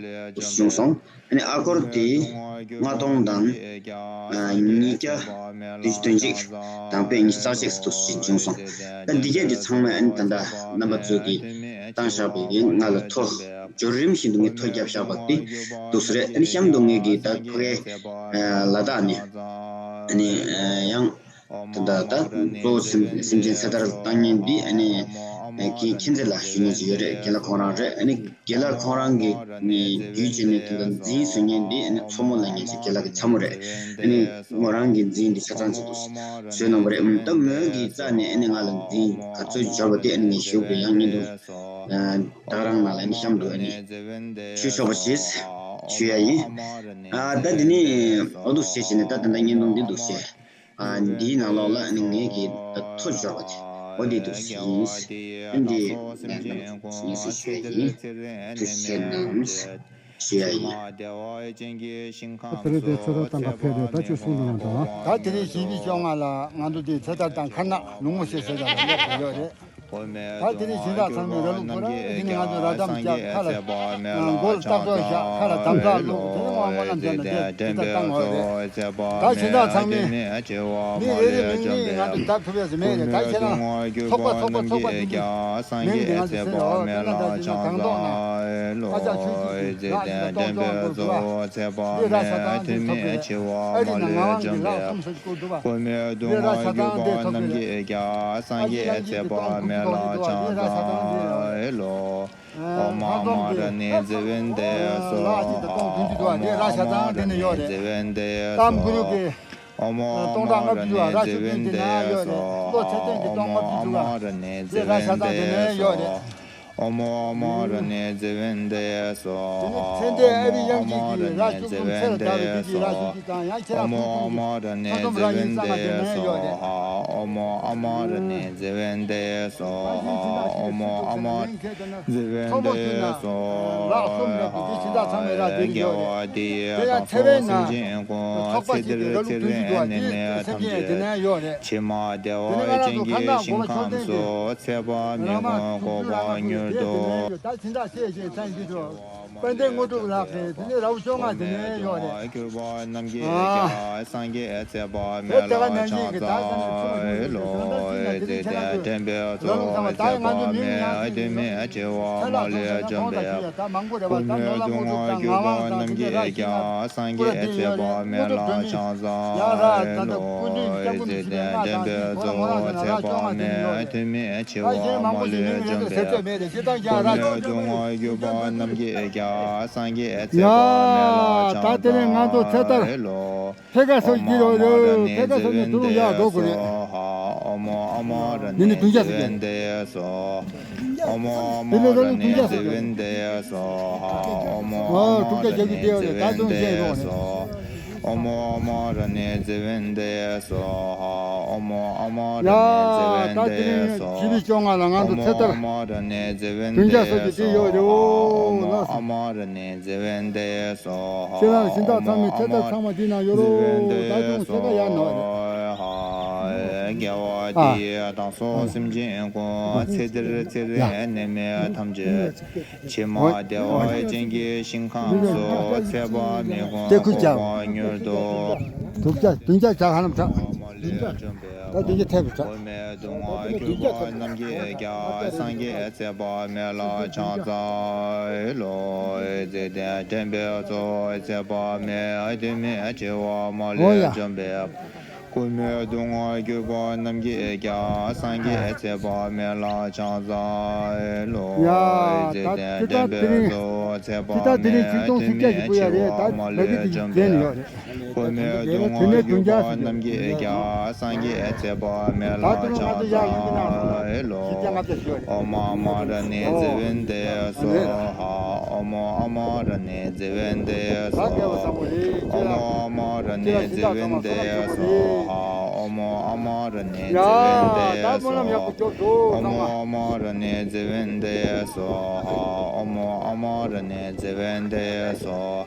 འདུག་བྱུང་སོང་། ཨ་ནི་ཨ་སྒོར་དེ་ལྔ་སྟོང་དང་ཉིས་བརྒྱ་བདུན་ཅུ་དོན་གཅིག་དང་པའི་ཉི་ཤུ་རྩ་གཅིག་འདུག་ཟིན་བྱུང་སོང་། ད་འདི་གས་དེ་ཚང་མ་ཨ་ནི་ད་ལྟ་རྣམ་པ་ཚོས་ཀྱིས་བཏང་བཞག་པའི་ང་ལ་ཐོ་འབྱོར་རིམ་བཞིན་དུ་ངས་ཐོ་བརྒྱབ་བཞག་པ་དེ་འདུག་སེ་རེད། ཨ་ནི་གཤམ་དུ་ངས་ཀྱིས་ད་ཕ་གའི་ལ་དྭགས་ནས་ཨ་ནི་ཡང་ད་ད་ད་གཙོ་བོ་སེམས་སེམས་ཅན་ཚེ་ཐར་བཏང་མཁན་འདི་ཨ་ནི་ཁྱེད་ཁྱེད་ཚེ་ལ་ཞུ་མཁན་ཅིག་ཡོད་རེད། རྒན་ལགས་ཁོང་རང་རེད། ཨ་ནི་རྒན་ལགས་ཁོང་རང་གི་རྒྱུད་བྱས་ནས་དེ་ལ་འཛིན་བཟོ་མཁན་འདི་ཨ་ནི་མཚོ་མོ་ལ་ཉན་ཅིག་རྒན་ལགས་ཀྱི་ཚ་མོ་རེད། ཨ་ནི་མོ་རང་གི་འཛིན་འདི་ཆ་ཚང་ཅིག་ཏུ་བཟོས་གནང་བ་རེད། ད་མོས་ཀྱི་རྩ་ནས་ཨ་ནི་ང་ལ་འཛིན་ག་ཚོད་འབྱོར་བ་དེ་ཨ་ནི་ངས་ཞུ་དགོས། ཡང་བརྙན་ཐུང་ད་ག་རང་ནང་ལ་ཨ་ནི་གཤམ་དུ་ཨ་ནི་ཞུ་ཆོག་པ་ཞིག་ཞུ་ཡ་ཡིན། ཨ་ད་དེ་ནི་འོ་འདུག་བྱས་བྱས་ནས་ད་ད་ལྟ་བརྙན་ཐུང་འདི་འདུག་བྱས། ཨ་འདིའི་ནང་ལོགས་ལ་ཨ་ནི་ངས་ཀྱི་ཐོ་འབྱོར་བ་དེ་འོ་འདི་འདུག་ཟིན། ཨ་འདི་ངས་སུ་ཞུ་ཡ་ཡིན། ཐུགས་རྗེ་གནང་ཞུ་ཡ་ཡིན། ཨ་ཕེ་རེ་དེ་ཚོད་ལྟ་བཏང་ག་ཕེབས་རེད། ད་ཁྱོད་གསུང་དུ་ཡོང་དང་། ད་དེ་རིང་ཞིང་པའི་བཅོ་ལྔ་ལ་ང་ཚོ་དེ་ཚོད་ལྟ་དང་ཁ་ནག་ལུང་མོ་ཞེས་ཟེར་བ་ལ་སླེབས་པ་ཡོད་རེད། ད་དེ་རིང་སྦྱིན་བདག་ཚང་མས་ར་ལུག་ཁོ་ར་དེ་ནི་ང་ཚོ་ར་དམ་རྒྱག་ཁ་ལ་མགོ་ལ་སྟག་སྒྲོག་བཞག་ཁ་ལ་དམ་དྲག་བླུགས་དེ་ནི་དབང་པོ་རྣམས་ཀྱང་ལ་དེ་དེ་ལྟར་བཏང་བ་རེད། ད་སྦྱིན་བདག་ཚང་མས་མི་རེ་རེ་མིང་མིང་ང་ཚོ་བརྡ་ཐུབ་ཡས་སུ་མེད་རེད། ད་ཁྱེད་རང་ཚོགས་པ་ཚོགས་པ་ཚོགས་པ་འདི་འདི་མིང་འདི་ང་ཚོ་ཟེར་ཡོད། དེ་ལ་ད་དེ་ནི་གང་ཐོག་ན་ཨ་ཅག་ཆོས་སྐྱིད་ཀྱིས་ལགས་ཤིག་ལ་གཏོང་ཆོག་འགྲོ་དགོས་པ་འདི་ར་ས་ཐང་འདི་ཐོབ་པས་ཨ་རི་ན་ངག་དབང་གིས་ལགས་གསུམ་ས་ཀོ་འདུག་པ། འདི་ར་ས་ཐང་འདི་ཐོབ་པས། ཨ་ཅག་གིས་གཏོང་ཁུག་ཐོག་འདུག་པ། འདི་ར་ས་ཐང་འདི་ཨ་ལོ། ཨ་ཧ་ཙོང་གིས་ལགས་ཅིག་ཏུ་གཏོང་ཐུབ་ཀྱི་འདུག་པ། འདི་ར་ས་ཐང་འདི་ནས་ཡོད་རེད། གཏམ་གུ་རུ་གིས་སྟོང་ཕྲག་ལྔ་བཅུ་བ་ར་ཆུ་ཀུན་འདི་ན་ཡོད་རེད། བློ་ཚད་ལྡན་གྱི་སྟོང་ལྔ་བཅུ་བ་འདི་ར་ས་ཐང་འདི་ནས་ཡོད་རེད། ཨོ་མོ་ཨོ་མོ་ར་ནེ་ཛེ་བན་དེ་སོ་ཧ། དེ་ནི་ཚེ་འདས་ཨ་རི་དབྱངས་ཅན་གྱི་ར་བཅུ་གསུམ་ཚེ་ལ་བདའ་བའི་དུས་ཀྱི་ར་བཅུ་གཅིག་དང་ཡང་ཁྱེད་རང་ཨོ་མོ་ཨོ་མོ་ར་ནེ་ཁ་ཙོམ་ར་ཡུལ་གཙང་མ་དེ་ནས་ཡོད་རེད། ཨོ་མོ་ཨོ་མོ་ར་ནེ་ཛེ་བན་དེ་སོ་ཧ། ཨོ་མོ་ཨོ་མོ་ར་ནེ་ཛེ་བན་དེ་སོ་ཧ། ལག་གསུམ་མེད་པའི་དེ་སྦྱིན་བདག་ཚང་མས་ར་དེ་ཡོད་རེད། དེ་ཡང་ཐེ་ཝན་ན་ཚོགས་པ་ཞིག་གིས་ར་ལུག་ཐུག་ཞིག་འདུག་པ་དེ་སེམས་ཅན་དེ་ནས་ཡོད་རེད། དེ་ནི་ང་རང་ཚོ་ཁ་ནག་མགོ་ལ་ཆོས་ལྡན་གྱི་རང་མ་ཐུགས་རྒྱུད་རང་མ་ཐུགས་རྒྱུད་རང་མ་ཐུགས་རྒྱུད་དེ་དེ་ནས་ཡོད། ད་སྦྱིན་བདག་ཆེ་ཞེས་མཚན་འདི་ཚོ་དཔལ་ལྡན་དངོས་གྲུབ་ལགས་ཀྱིས་དེ་ནས་ར་བ་བཅོ་ལྔ་དེ་ནས་ཡོད་རེད། ཨ་དེ་ལྟ་བ་ནང་བཞིན་གྱི་ད་ས་ནས་ཐུགས་མ་ཐུགས་ཀྱི་དོན་དག་ཅིག་ན་དེ་རིང་ཁྱེད་རང་ཚོས་ལ་ལུག་ཚང་མ་ད་ང་ཚོ་མིང་ཡང་དེ་ཚེ་ལ་ཐོག་ས་ཐོག་ས་ཡ་ད་མང་པོ་རེད་བ། ད་ནོར་ལྷ་དངོས་གྲུབ་དང་ངག་དབང་དང་དེ་འདྲ་ར་ཞིག་ན་སྐུ་ར་དེ་ཡོད་རེད། དངོས་གྲུབ་སྒྲོན་མེ་ཡང་ར་ད་ལྟ་སྐུ་མདུན་སྐྱབས་མགོན་ནས་ཞུས་པའི་སྔགས་དང་དེ་ཚོ་ལ་ངོ་ལ་ཞེ་ན་ར་བཅོ་ལྔ་དེ་ནས་ཡོད་རེད། ད་གཞན་མང་པོ་ཞིག་མིང་རེ་རེ་ཟེར་ཚོད་མེད་རེད། ཞེ་སྡང་རྒྱག་ར་ཆོག་ཆོག་མེད་རེད། ཞེ་སྡང་རྒྱག་ཡ་ད་དེ་ནས་ང་ཚོ་ཚེ་ཐར་ཕེ་ཀ་སོགས་ཀྱི་རོ་རོ་ཕེ་ཀ་སོགས་ཀྱི་དུ་རུང་ཡག་འགྲོ་དགོས་རེད། ནི་ནི་དུང་རྒྱ་སོགས་ཀྱི་དེ་ནི་དུང་རྒྱ་སོགས་ཀྱི་ཨ་དུང་རྒྱ་རྒྱག་གི་དེ་ཡོད་རེད། ད་དུང་བཤད་རོགས་རེད། ཨོ་མོ་ཨོ་མོ་ར་ནེ་ཛེ་བན་དེ་སོ་ཧ། ཨོ་མོ་ཨོ་མོ་ར་ནེ་ཛེ་བན་དེ་སོ། ཡ་ད་དེ་རིང་བཞི་པའི་བཅོ་ལྔ་ལ་ང་ཚོ་ཚེ་ཐར་ཨོ་མོ་ཨོ་མོ་ར་ནེ་ཛེ་བན་དེ་སོ་ཧ། ཨོ་མོ་ཨོ་མོ་ར་ནེ་ཛེ་བན་དེ་སོ་ཧ། ཁྱེད་རང་སྦྱིན་བདག་ཚང་མས་ཚེ་ཐར་ཚང་མ་འདི་ན་ཡོད་རོ། ད་དུང་ཚེ་ཐར་ཡར་ནོར་རེད། དགེ་བ་འདི་ཡིས་བདག་སོགས་སེམས་ཅན་ཀུན། ཚེ་འདིར་ཚེ་རིང་ནད་མེད་ཐམས་ཅད། ཕྱི་མ་བདེ་བ་ཅན་གྱི་ཞིང་ཁམས་སུ། ཚེ་དཔག་མེད་ཀུན་དེ་ཁུར་བྱ། འགོག་པར་མྱུར་དུ། དུག་བྱ་བདུན་བརྒྱ་བྱ་ཧ་ལམ་ཚ། མ་ལུས་འཇོམས་པའི། ད་བདུན་བརྒྱ་ཐེབས་ཚ། མེ་གདུང་བ་གྱུར་པ་རྣམས་ཀྱིས་ཀྱང་། སངས་རྒྱས་ཚེ་དཔག་མེད་ལ་ཕྱག་འཚལ་ལོ། བརྩེ་ལྡན་དྲན་པའི་གཙོ་བོ་ཚེ་དཔག་མེད། དུས་མིན་འཆི་བ་མ་ལུས་འཇོམས་པའི། ཀུ་མུད་གདུང་བ་གྱུར་པ་རྣམས་ཀྱིས་ཀྱང་། སངས་རྒྱས་ཚེ་དཔག་མེད་ལ་ཕྱག་འཚལ་ལོ། ཡ། བརྩེ་ལྡན་དྲན་པའི་གཙོ་བོ་ཚེ་དཔག་མེད། དུས་མིན་འཆི་བ་མ་ལུས་འཇོམས་པའི། ཀུ་མུད་གདུང་བ་གྱུར་པ་རྣམས་ཀྱིས་ཀྱང་། སངས་རྒྱས་ཚེ་དཔག་མེད་ལ་ཕྱག་འཚལ་ལོ། ཨོཾ་ཨ་མ་ར་ཎི་ཛི་ཝནྟི་སྭཱ་ཧཱ། ཨོཾ་ཨ་མ་ར་ཎི་ཛི་ཝནྟི་སྭཱ་ཧཱ། ཨོཾ་ཨ་མ་ར་ཎི་ཛི་ཝནྟི་སྭཱ་ཧཱ། ཨོཾ་ཨ་མ་ར་ཎི་ཛི་ཝནྟི་སྭཱ་ཧཱ། ཨོཾ་ཨ་མ་ར་ཎི་ཛི་ཝནྟི་སྭཱ་ཧཱ། ཨོཾ་ཨ་མ་ར་ཎི་ཛི་ཝནྟི་སྭཱ་ཧཱ།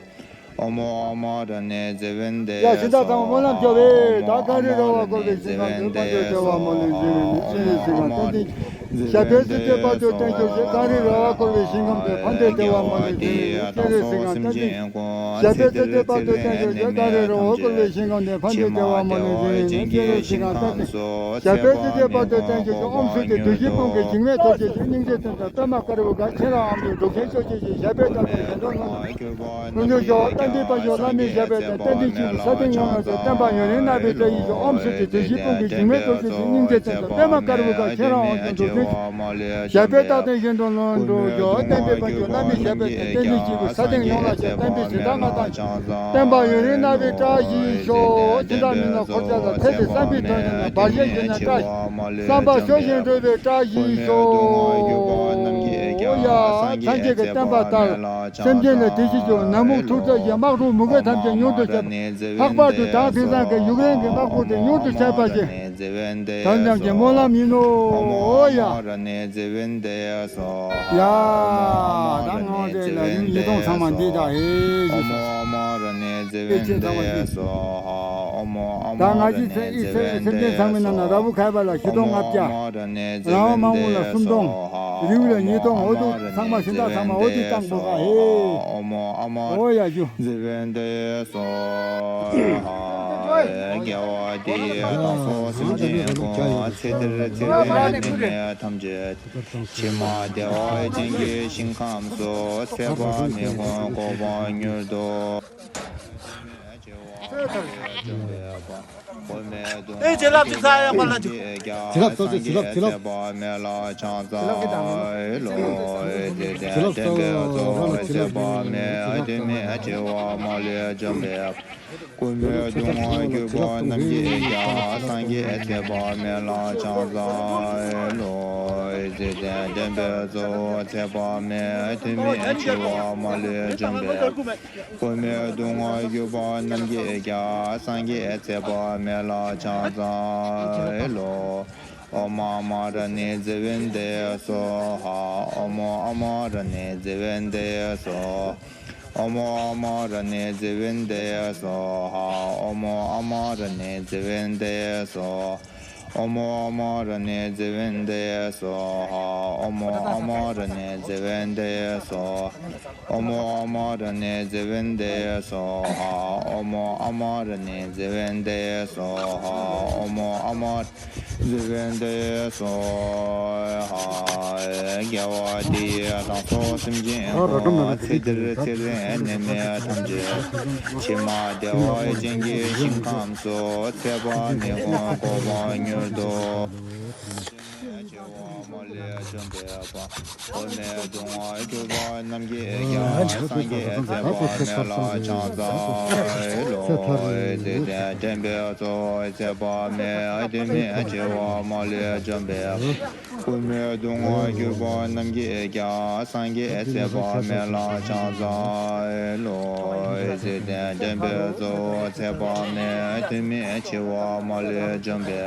ཨོཾ་ཨ་མ་ར་ཎི་ཛི་ཝནྟི། ཡ། སྦྱིན་བདག་ཚང་མ་སྨོན་ལམ་རྒྱོབ་པས། ད་གངས་རི་ར་བ་བསྐོར་བའི་ཞིང་ཁམས་སུ། ཕན་བདེའི་བདེ་བ་མ་ལུས་འབྱུང་བའི་ཉིན་མོའི་ཞིང་ཁམས་བསྟན་འཛིན་ཞབས་པད་སྲིད་མཐའི་བར་དུ་བརྟན་གྱུར་ཅིག་གངས་རི་ར་བ་བསྐོར་བའི་ཞིང་ཁམས་སུ། ཕན་བདེའི་བདེ་བ་མ་ལུས་འབྱུང་བའི་ཉིན་མོའི་སྤྱན་རས་གཟིགས་དབང་བསྟན་འཛིན་ཞབས་པད་སྲིད་མཐའི་བར་དུ་བརྟན་གྱུར་ཅིག་གངས་རི་ར་བ་བསྐོར་བའི་ཞིང་ཁམས་སུ། ཕན་བདེའི་བདེ་བ་མ་ལུས་འབྱུང་བའི་ཉིན་མོའི་སྤྱན་རས་གཟིགས་དབང་བསྟན་འཛིན་ཞབས་པད་སྲིད་མཐའི་བར་དུ་བརྟན་གྱུར་ཅིག་ཨོཾ་སྭསྟི། བདུད་བཞིའི་དཔུང་གིས་འཇིགས་མེད་རྡོ་རྗེ་ཆོས། སྙིང་རྗེ་ཅན་དང་པདྨ་དཀར་པོའི་གར། མཁྱེན་རབ་དབང་པོས་འགྲོ་ཀུན་སྐྱོབ་བྱེད་ཅིང་། ཞབས་པད་བརྟན་པའི་གཞན་དོན་ལྷུན་གྲུབ། ཀུན་འདུས་ཇོ་བོ་དཔལ་ལྡན་དཔལ་འབྱོར་བླ་མའི་ཞབས་པད་བརྟན། བསྟན་འཛིན་སྐྱེས་བུ་ས་སྟེང་ཡོངས་ལ་སྤྱན་རས་གཟིགས་དབང་བསྟན་པ་ཡུན་རིང་གནས་པའི་བཀྲ་ཤིས་ཤོག་ཨོཾ་སྭསྟི། བདུད་བཞིའི་དཔུང་གིས་འཇིགས་མེད་རྡོ་རྗེ་ཆོས། སྙིང་རྗེ་ཅན་དང་པདྨ་དཀར་པོའི་གར། མཁྱེན་རབ་དབང་པོས་འགྲོ་ཀུན་སྐྱོབ། ཞབས་པད་བརྟན་པའི་གཞན་དོན་ལྷུན་གྲུབ། ཇོ་བོ་དཔལ་ལྡན་དཔལ་འབྱོར་བླ་མའི་ཞབས་པད་བརྟན། བསྟན་འཛིན་སྐྱེས་བུ་ས་སྟེང་ཡོངས་ལ་སྤྱན་རས་གཟིགས་དབང་བསྟན་པའི་ཞིང་ཁམས་ལ་བརྟན་པ་ཡུན་རིང་གནས་པའི་བཀྲ་ཤིས་ཤོག་སྦྱིན་བདག་མི་ནག་འཁོར་བཅས་ལ། ཐེག་པའི་བསམ་པའི་དོན་ཡོད་ན། བར་ཆད་ཞི་ན་བཀྲ་ཤིས། བསམ་པ་ཆོས་བཞིན་འགྲུབ་པའི་བཀྲ་ཤིས་ཤོག་ཨོ་ཡ། སངས་རྒྱས་ཀྱི་བསྟན་པ་དར། སེམས་ཅན་ལ་བདེ་སྐྱིད་འབྱུང་། ནད་མུག་འཁྲུག་རྩོད་ཀྱི་དམག་དྲག་མུ་གེ་ཐམས་ཅད་མྱུར་དུ་ཞི། ལྷག་པར་དུ་དྭངས་མཐིང་སང་གི་ཡུཀ་རེན་གྱི་དམག་དཔུང་དེ་མྱུར་དུ་ཆད་པར་བྱེད། དམ་ཉམས་ཀྱི་སྨོན་ལམ་ཡིན་ནོ། ཨོ་ཡ། ཡ། ད་ངག་དབང་རྗེ་ལ་རིམ་ཉིས་སྟོང་ཚང་མ་འདི་དག་ཨེ་ཞེས་སོ། ཨེ་ཆེ་ཚང་མ་ཞུ། ད་ང་ཅི་ཚེ་ཨི་ཚེ་སེམས་ཅན་ཚང་མའི་ནང་ན་ར་བུ་ཁ་བ་ལ་བཞི་སྟོང་ལྔ་བརྒྱ། རང་དབང་མང་པོ་ལ་སུམ་སྟོང་། རིའུ་ལ་ཉིས་སྟོང་། འོ་དུ་ཚང་མ་ཤིང་རྟ་ཚང་མ་འོ་དུ་བཏང་དགོས་ག་ཨེ། ཨོ་ཡ་ཞུ། དགེ་བ་འདི་ཡིས་བདག་སོགས་སེམས་ཅན་ཀུན། ཚེ་འདིར་ཚེ་རིང་ནད་མེད་ཐམས་ཅད། ཕྱི་མ་བདེ་བ་ཅན་གྱི་ཞིང་ཁམས་སུ། ཚེ་དཔག་མེད་ཀུན་འགོག་པར་མྱུར་དུ། ཨེ་བྱེད་ལབ་ཀྱི་ཚ་ཡག་པ་ལ་ཅིག་བྱེད་ལབ་ཚ་ཚ་བྱེད་ལབ་བྱེད་ལབ། བྱེད་ལབ་ཀྱི་དང་། ཚེ་དཔག་མེད། དུས་མིན་འཆི་བ་མ་ལུས་འཇོམས་པའི། ཀུ་མུད་གདུང་བ་གྱུར་པ་རྣམས་ཀྱིས་ཀྱང་། སངས་རྒྱས་ཚེ་དཔག་མེད་ལ་ཕྱག་འཚལ་ལོ། བརྩེ་ལྡན་དྲན་པའི་གཙོ་བོ་ཚེ་དཔག་མེད། དུས་མིན་འཆི་བ་མ་ལུས་འཇོམས་པའི། ཀུ་མུད་གདུང་བ་གྱུར་པ་རྣམས་ཀྱིས་ཀྱང་། སངས་རྒྱས་ཚེ་དཔག་མེད་ལ་ཕྱག་འཚལ་ལོ། ཨོཾ་ཨ་མ་ར་ཎི་ཛི་ཝནྟི་སྭཱ་ཧཱ། ཨོཾ་ཨ་མ་ར་ཎི་ཛི་ཝནྟི་སྭཱ་ཧཱ། ཨོཾ་ཨ་མ་ར་ཎི་ཛི་ཝནྟི་སྭཱ་ཧཱ། ཨོཾ་ཨ་མ་ར་ཎི་ཛི་ཝནྟི་སྭཱ་ཧཱ། ཨོཾ་ཨ་མ་ར་ཎི་ཛི་ཝནྟི་སྭཱ་ཧཱ། ཨོཾ་ཨ་མ་ར་ཎི་ཛི་ཝནྟི་སྭཱ་ཧཱ། ཨོཾ་ཨ་མ་ར་ཎི་ཛི་ཝནྟི་སྭཱ་ཧཱ། ཨོཾ་ཨ་མ་ར་ཎི་ཛི་ཝནྟི་སྭཱ་ཧཱ། ཨོཾ་ཨ་མ་ཛི་ཝནྟི་སྭཱ་ཧཱ། དགེ་བ་འདི་ཡིས་བདག་སོགས་སེམས་ཅན་ཀུན། ཚེ་འདིར་ཚེ་རིང་ནད་མེད་ཐམས་ཅད། ཕྱི་མ་བདེ་བ་ཅན་གྱི་ཞིང་ཁམས་སུ། ཚེ་དཔག་མེད་ཀུན་འགོག་པར་མྱུར་དུ། འཆི་བ་མ་ལུས་འཇོམས་པའི། ཀུ་མུད་གདུང་བ་གྱུར་པ་རྣམས་ཀྱིས་ཀྱང་། སངས་རྒྱས་ཚེ་དཔག་མེད་ལ་ཕྱག་འཚལ་ལོ། བརྩེ་ལྡན་དྲན་པའི་གཙོ་བོ་ཚེ་དཔག་མེད། དུས་མིན་འཆི་བ་མ་ལུས་འཇོམས་པའི། ཀུ་མུད་གདུང་བ་གྱུར་པ་རྣམས་ཀྱིས་ཀྱང་། སངས་རྒྱས་ཚེ་དཔག་མེད་ལ་ཕྱག་འཚལ་ལོ། བརྩེ་ལྡན་དྲན་པའི་གཙོ་བོ་ཚེ་དཔག་མེད། དུས་མིན་འཆི་བ་མ་ལུས་འཇོམས་པའི།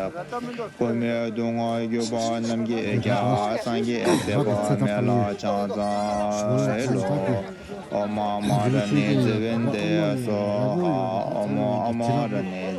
ཀུ་མུད་གདུང་བ་གྱུར་པ་རྣམས་ཀྱིས་ཀྱང་། སངས་རྒྱས་ཚེ་དཔག་མེད་ལ་ཕྱག་འཚལ་ལོ། ཨོཾ་ཨ་མ་ར་ཎི་ཛི་ཝནྟི་སྭཱ་ཧཱ། ཨོཾ་ཨ་མ་ར་ཎི་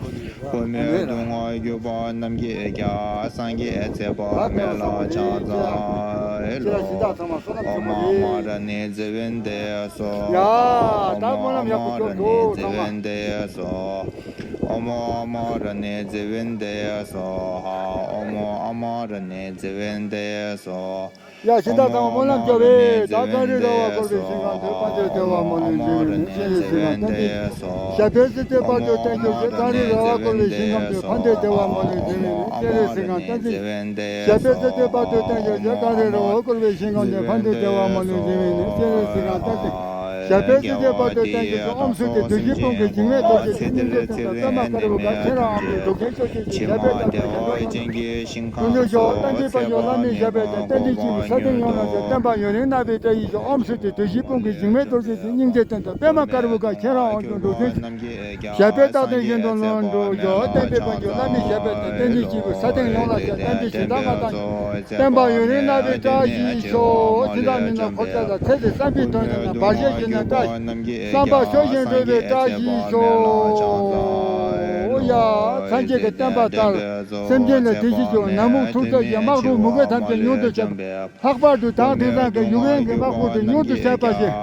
ལ། འཁོར་མེད་སྡུག་བསྔལ་གྱུར་པ་རྣམས་ཀྱི་རྒྱལ། སངས་རྒྱས་ཚེ་དཔག་མེད་ལ་ཕྱག་འཚལ་ལོ། ཨོཾ་ཨ་མ་ར་ཎི་ཛི་ཝན་ཏེ་སྭཱ་ཧཱ། ཨོཾ་ཨ་མ་ར་ཎི་ཛི་ཝན་ཏེ་སྭཱ་ཧཱ། ཨོཾ་ཨ་མ་ར་ཎི་ཛི་ཝན་ཏེ་སྭཱ་ཧཱ། ཨོཾ་ཨ་མ་ར་ཎི་ཛི་ཝན་ཏེ་སྭཱ་ཧཱ། ཡ་ཤི་ད་ཚང་མ་སྨོན་ལམ་སྐྱོ་བས་ད་གངས་རི་ར་བ་བསྐོར་བའི་ཞིང་ཁམས་དུ་ཕན་བདེ་བདེ་བ་མ་ལུས་འཛིན་པའི་ནི་སྤྱན་རས་གཟིགས་དང་ཏན་ཏན་ཞབས་པད་སྲིད་མཐའི་བར་དུ་བརྟན་གྱུར་ཅིག་གངས་རི་ར་བ་བསྐོར་བའི་ཞིང་ཁམས་དུ་ཕན་བདེ་བདེ་བ་མ་ལུས་འཛིན་པའི་ནི་སྤྱན་རས་གཟིགས་དང་ཏན་ཏན་ཞབས་པད་སྲིད་མཐའི་བར་དུ་བརྟན་གྱུར་ཅིག་གངས་རི་ར་བ་བསྐོར་བའི་ཞིང་ཁམས་དུ་ཕན་བདེ་བདེ་བ་མ་ལུས་འཛིན་པའི་ནི་སྤྱན་རས་གཟིགས་དང་ཏན་ཏན་ཞབས་པད་སྲིད་མཐའི་བར་དུ་བརྟན་གྱུར་ཅིག་ཨོཾ་སྭསྟི། བདུད་བཞིའི་དཔུང་གིས་འཇིགས་མེད་རྡོ་རྗེ་སྙིང་རྗེ་ལྡན་དང་པདྨ་དཀར་པོ་ག་ཁྱེད་རང་དབང་པོའི་འགྲོ་ཀུན་སྐྱོབ་བྱེད་ཅིང་ཞབས་པད་བརྟན་པའི་གཞན་དོན་ལ་ཀུན་སྦྱོར་བསྟན་པའི་བྱ་བ་བླ་མེད་ཞབས་པད་བརྟན། རྟེན་འབྲེལ་གཅིག་པུ་ས་སྟེང་ཡོངས་ལ་མཛད། བསྟན་པ་ཡུན་རིང་གནས་པའི་བཀྲ་ཤིས་ཤོག་ཨོཾ་སྭསྟི། བདུད་བཞིའི་དཔུང་གིས་འཇིགས་མེད་རྡོ་རྗེ་སྙིང་རྗེ་ལྡན་དང་པདྨ་དཀར་པོ་ག་ཁྱེད་རང་དབང་པོའི་འགྲོ་ཀུན་ཞབས་པད་བརྟན་པའི་གཞན་དོན་ལ་ཀུན་སྦྱོར་བསྟན་པའི་བྱ་བ་བླ་མེད་ཞབས་པད་བརྟན། རྟེན་འབྲེལ་གཅིག་པུ་ས་སྟེང་ཡོངས་ལ་མཛད། བསྟན་པའི་བྱ་བ་བླ་མེད་ཞབས་པད་བརྟན། བསྟན་པ་ཡུན་རིང་གནས་པའི་བཀྲ་ཤིས་ཤོག་ཇི་ལྟར་མི་སྣང་འཁོར་བཅས་ལ་ཚེ་འདིར་བསམ་པའི་དོན་དམ་ཡང་བར་ཆད་ཞི་ནས་བཀྲ་ཤིས་བསམ་པ་ཤོར་ཞིང་གྲོལ་བའི་བཀྲ་ཤིས་ཤོག་ཡ། སངས་རྒྱས་ཀྱི་བསྟན་པ་ལྟར་སེམས་ཅན་ལ་བདེ་སྐྱིད་སྐྱོང་ནད་མུག་འཁྲུག་རྩོད་ཀྱི་དམག་དྲུག་མུ་གེ་ཐམས་ཅད་མྱུར་དུ་འཇོམས་པའི་ལྷག་པར་དུ་དྭགས་དིང་སང་གི་ཡུལ་ངན་གྱི་དམག་དཔུང་དེ་མྱུར་དུ་བསད་པར་བྱེད།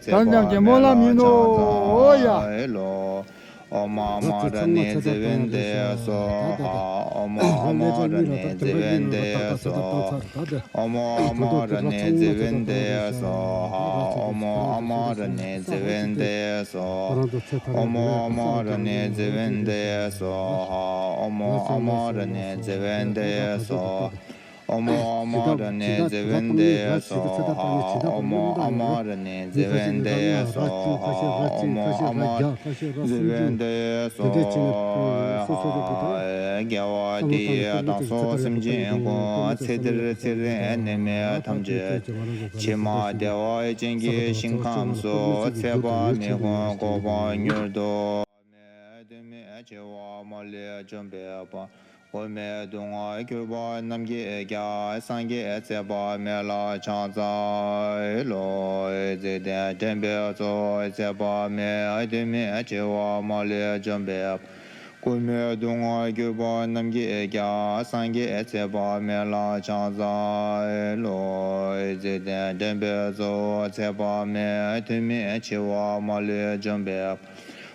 དམ་རྫས་ཀྱི་སྨོན་ལམ་ཡིན་ནོ། ཡ། ཨོཾ་ཨ་མ་ར་ཎི་ཛི་ཝན་ཏེ་སྭཱ་ཧཱ། ཨོཾ་ཨ་མ་ར་ཎི་ཛི་ཝན་ཏེ་སྭཱ་ཧཱ། ཨོཾ་ཨ་མ་ར་ཎི་ཛི་ཝན་ཏེ་སྭཱ་ཧཱ། ཨོཾ་ཨ་མ་ར་ཎི་ཛི་ཝན་ཏེ་སྭཱ་ཧཱ། ཨོཾ་ཨ་མ་ར་ཎི་ཛི་ཝན་ཏེ་སྭཱ་ཧཱ། ཨོཾ་ཨ་མ་ར་ཎི་ཛི་ཝན་ཏེ་སྭཱ་ཧཱ། ཨོཾ་ཨ་མ་ར་ཎི་ཛི་ཝན་ཏེ་སྭཱ་ཧཱ། ཨོཾ་ཨ་མ་ར་ཎི་ཛི་ཝན་ཏེ་སྭཱ་ཧཱ། ཨོཾ་ཨ་མ་ར་ཎི་ཛི་ཝན་ཏེ་སྭཱ་ཧཱ། དགེ་བ་འདི་ཡིས་བདག་སོགས་སེམས་ཅན་ཀུན། ཚེ་འདིར་ཚེ་རིང་ནད་མེད་ཐམས་ཅད། ཕྱི་མ་བདེ་བ་ཅན་གྱི་ཞིང་ཁམས་སུ། ཚེ་དཔག་མེད་ཀུན་འགོག་པར་མྱུར་དུ། མེད་གདོད་མའི་འཆི་བ་མ་ལུས་འཇོམས་པའི་དཔལ། འཁོར་མེད་སྡུག་བསྔལ་གྱུར་པ་རྣམས་ཀྱི་རྒྱལ། སངས་རྒྱས་ཚེ་དཔག་མེད་ལ་ཕྱག་འཚལ་ལོ། འཇིག་རྟེན་འདྲེན་པའི་གཙོ་བོ་ཚེ་དཔག་མེད། གདོད་མའི་འཆི་བ་མ་ལུས་འཇོམས་པའི། སྐུ་མེད་སྡུག་བསྔལ་གྱུར་པ་རྣམས་ཀྱིས་ཀྱང་། སངས་རྒྱས་ཚེ་དཔག་མེད་ལ་ཕྱག་འཚལ་ལོ། བརྩེ་ལྡན་འདྲེན་པའི་གཙོ་བོ་ཚེ་དཔག་མེད། ཐུགས་མི་འཆི་བ་མ་ལུས་འཇོམས་པའི།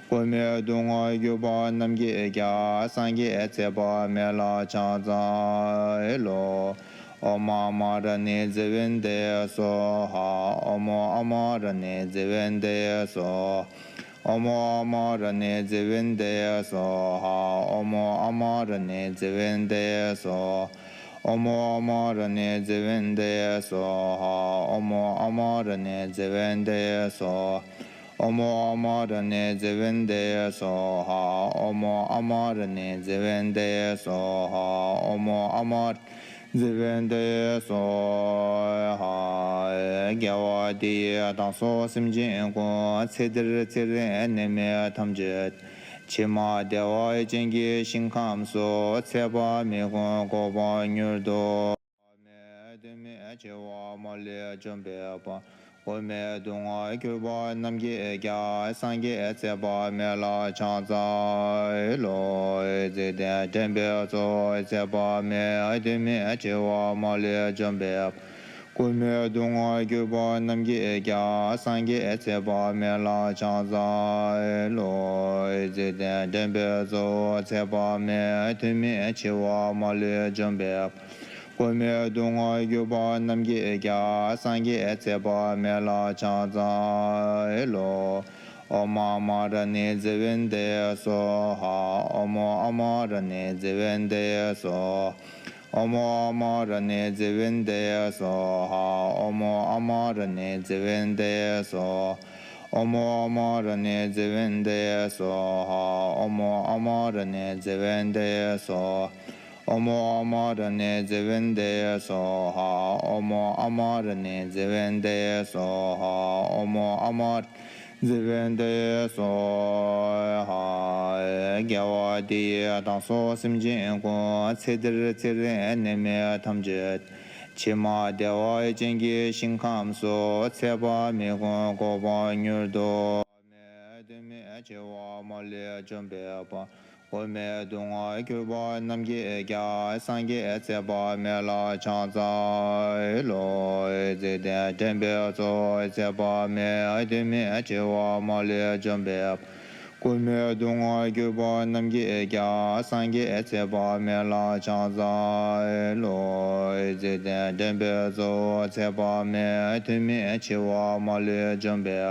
སྐུ་མེད་སྡུག་བསྔལ་གྱུར་པ་རྣམས་ཀྱིས་ཀྱང་། སངས་རྒྱས་ཚེ་དཔག་མེད་ལ་ཕྱག་འཚལ་ལོ། ཨོཾ་ཨ་མ་ར་ཎི་ཛི་བན་ཏེ་སྭཱ་ཧཱ། ཨོཾ་ཨ་མ་ར་ཎི་ཛི་བན་ཏེ་སྭཱ་ཧཱ། ཨོཾ་ཨ་མ་ར་ཎི་ཛི་བན་ཏེ་སྭཱ་ཧཱ། ཨོཾ་ཨ་མ་ར་ཎི་ཛི་བན་ཏེ་སྭཱ་ཧཱ། ཨོཾ་ཨ་མ་ར་ཎི་ཛི་བན་ཏེ་སྭཱ་ཧཱ། ཨོཾ་ཨ་མ་ར་ཎི་ཛི་བན་ཏེ་སྭཱ་ཧཱ། ཨོཾ་ཨ་མ་ར་ཎི་ཛི་བན་ཏེ་སྭཱ་ཧཱ། ཨོཾ་ཨ་མ་ར་ཎི་ཛི་བན་ཏེ་སྭཱ་ཧཱ། ཨོཾ་ཨ་མ་ར་ཎི་ཛི་བན་ཏེ་སྭཱ་ཧཱ། དགེ་བ་འདི་ཡིས་བདག་སོགས་སེམས་ཅན་ཀུན། ཚེ་འདིར་ཚེ་རིང་ནད་མེད་ཐམས་ཅད་དེ། ཕྱི་མ་བདེ་བ་ཅན་གྱི་ཞིང་ཁམས་སུ། ཚེ་དཔག་མེད་ཀུན་འགོད་པར་འགྱུར་དུ། མེད། ཐུགས་མི་འཆི་བ་མ་ལུས་འཇོམས་པའི་དཔལ། སྐུ་མེད་སྡུག་བསྔལ་གྱུར་པ་རྣམས་ཀྱིས་ཀྱང་། སངས་རྒྱས་ཚེ་དཔག་མེད་ལ་ཕྱག་འཚལ་ལོ། བརྩེ་ལྡན་འདྲེན་པའི་གཙོ་བོ་ཚེ་དཔག་མེད། ཐུགས་མི་འཆི་བ་མ་ལུས་འཇོམས་པའི། སྐུ་མེད་སྡུག་བསྔལ་གྱུར་པ་རྣམས་ཀྱིས་ཀྱང་། སངས་རྒྱས་ཚེ་དཔག་མེད་ལ་ཕྱག་འཚལ་ལོ། བརྩེ་ལྡན་འདྲེན་པའི་གཙོ་བོ་ཚེ་དཔག་མེད། ཐུགས་མི་འཆི་བ་མ་ལུས་འཇོམས་པའི། སྐུ་མེད་སྡུག་བསྔལ་གྱུར་པ་རྣམས་ཀྱིས་ཀྱང་། སངས་རྒྱས་ཚེ་དཔག་མེད་ལ་ཕྱག་འཚལ་ལོ། ཨོཾ་ཨ་མ་ར་ཎི་ཛི་བན་ཏེ་སྭཱ་ཧཱ། ཨོཾ་ཨ་མ་ར་ཎི་ཛི་བན་ཏེ་སྭཱ་ཧཱ། ཨོཾ་ཨ་མ་ར་ཎི་ཛི་བན་ཏེ་སྭཱ་ཧཱ། ཨོཾ་ཨ་མ་ར་ཎི་ཛི་བན་ཏེ་སྭཱ་ཧཱ། ཨོཾ་ཨ་མ་ར་ཎི་ཛི་བན་ཏེ་སྭཱ་ཧཱ། ཨོཾ་ཨ་མ་ར་ཎི་ཛི་བན་ཏེ་སྭཱ་ཧཱ། ཨོཾ་ཨ་མ་ར་ཎི་ཛི་བན་ཏེ་སྭཱ་ཧཱ། ཨོཾ་ཨ་མ་ར་ཎི་ཛི་བན་ཏེ་སྭཱ་ཧཱ། ཨོཾ་ཨ་མ་ར་ཎི་ཛི་བན་ཏེ་སྭཱ་ཧཱ། དགེ་བ་འདི་ཡིས་བདག་སོགས་སེམས་ཅན་ཀུན། ཚེ་འདིར་ཚེ་རིང་ནད་མེད་ཐམས་ཅད་དེ། ཕྱི་མ་བདེ་བ་ཅན་གྱི་ཞིང་ཁམས་སུ། ཚེ་དཔག་མེད་ཀུན་འགོད་པར་འགྱུར་དུ། མེད། ཐུགས་མི་འཆི་བ་མ་ལུས་འཇོམས་པའི་དཔལ། སྐུ་མེད་སྡུག་བསྔལ་གྱུར་པ་རྣམས་ཀྱིས་ཀྱང་། སངས་རྒྱས་ཚེ་དཔག་མེད་ལ་ཕྱག་འཚལ་ལོ། བརྩེ་ལྡན་འདྲེན་པའི་གཙོ་བོ་ཚེ་དཔག་མེད། ཐུགས་མི་འཆི་བ་མ་ལུས་འཇོམས་པའི། སྐུ་མེད་སྡུག་བསྔལ་གྱུར་པ་རྣམས་ཀྱིས་ཀྱང་། སངས་རྒྱས་ཚེ་དཔག་མེད་ལ་ཕྱག་འཚལ་ལོ། བརྩེ་ལྡན་འདྲེན་པའི་གཙོ་བོ་ཚེ་དཔག་མེད། ཐུགས་མི་འཆི་བ་མ་ལུས་འཇོམས་པའི།